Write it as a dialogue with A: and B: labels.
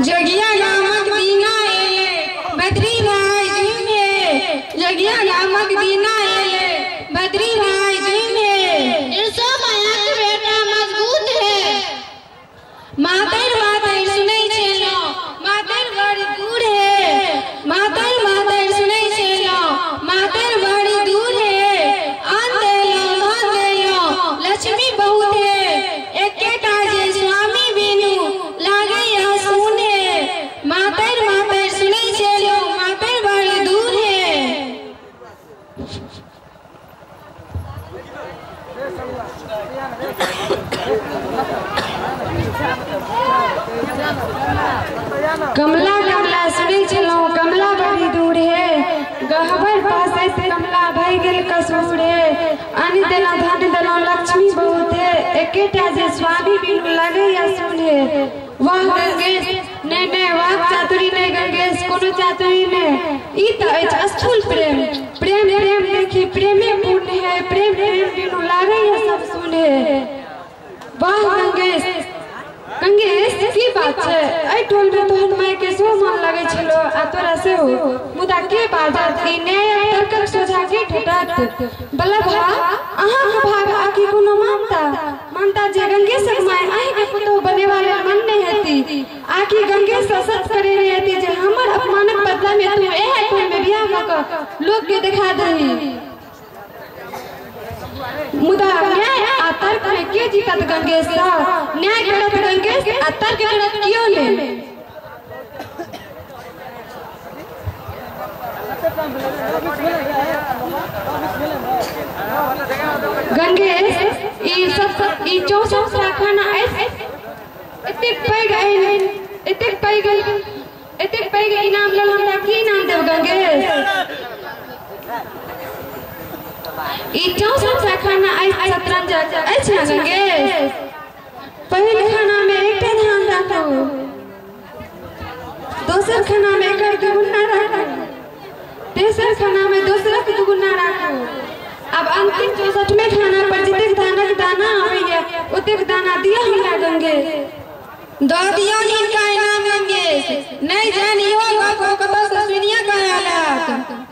A: जोगिया गामक दीना एले बद्री भाई झूमे, जोगिया गामक दीना एले बद्री भाई झूमे।
B: इरसो माया के बेटा मजबूत है।
A: मातर मातर सुनै छेलो मातर बड़ी दूर है, मातर मातर सुनै छेलो मातर बड़ी दूर है। अन्न देलो धन देलो लक्ष्मी बहुत है, एकेटा जे स्वामी बिनु लागे यह सुन है। मातर मातर सुनै छेलो मातर बड़ी दूर है।
C: कमला कमला सुनै छलहुँ कमला बड़ी दूर है, गहबर पासैत कमला भई गेल कसूर है। अन्न देलहुँ धन देलहुँ लक्ष्मी बहुत है, एकेटा जे स्वामी बिनु लगैया सुन है। वाह गंगेश, नहि नहि वाह चातुरी नहि गंगेश, कोनो चातुरी नहि, ई तऽ अछि स्थूल प्रेम। प्रेम प्रेम देखी प्रेमे पूर्ण है, प्रेम प्रेम बिनु लागैया सब सुन है। वाह गंगेश, गंगेश की बात छै, एहि टोल में तोहर माय के सेहो मन लगै छलो आ तोरा सेहो, मुदा के बाजत ई न्यायक तर्कक सोझा के ठटत। बल्लभा अहाँके भाग आकि कोनो मानता मानता जे गंगेशक माय अहींके पुतोहु बनेबा लेल मन नहि हेती, आकि गंगेश सँ सच करे नहि हेती जे हमर अपमानक बदला में तू एहि टोल में बियाह कऽ कऽ लोक के देखा दही। मुदा न्याय आ तर्क में के जीतत गंगेश? न्याय करत गंगेश आ तर्क करत कियो नहि। गंगेश ई सब ई 64 खाना अछि, एतेक पैघ एतेक पैघ एतेक पैघ इनाम लेल हमरा की इनाम देब गंगेश? ई 64 खाना अछि शतरंजक अछि ने गंगेश? पहिल खाना में एकटा धान राखू, दोसर खाना में एकर दुगुना राखू, तेसर खाना में दोसरक दुगुना राखू। अब अंतिम 64वें खाना पर जतेक धानक दाना आबैया ओतेक दाना दिअ हमरा गंगेश।
A: दऽ दियौ हिनका इनाम गंगेश, नहि जानि इहो गप कतऽ सँ सुनिया कऽ आयल हैत।